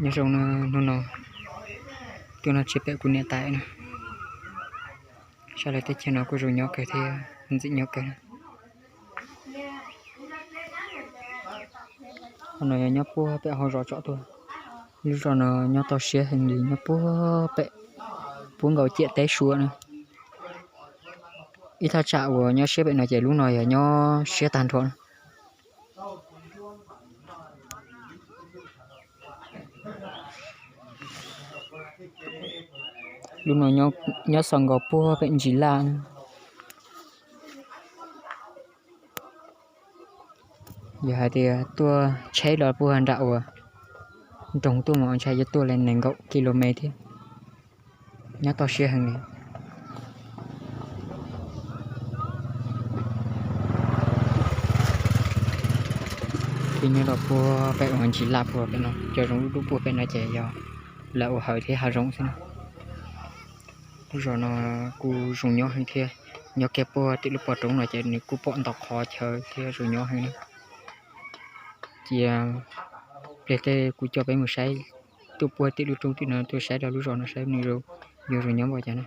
Nyob zoo, hnub no tuaj noj tsiab pem kuv niam tais na. Sab lawv teb chaws no kuj zoo nyob kawg thiab ntxim nyob kawg. Qhov no yog nyob puag pem hauv zos tsom tuaj. Lub zos no nyob toj siab heev li, nyob puag pem, puag nkaus ciam teb Suav na. Ib thaj tsam uas nyob siab pem no ces lub no yog nyob siab tag nrho na. Lub no nyob xaus nkaus puag pem Ntsis Laj na. Yog hais tias tuaj tsheb los puag nram uas nroog tuaj mas ntshai yuav tuaj li nees nkaum ki lo mev thiab. Nyob toj siab heev li. Thiab nyob rau puag pem uas Ntsis Laj puag pem no, cov zoov lub dub puag pem no ces yog lawv ua hawm thiab hav zoov xwb na. Lub zos no kuj zoo nyob heev thiab, nyob kiag puag tim lub pov roob no ces nws kuj pom ntau qhov chaw thiab zoo nyob heev na. Cia pliag tej kuv coj peb mus saib, tuaj puag tim lub roob tim no tuaj saib rau lub zos no saib nws yuav zoo nyob npaum cas na.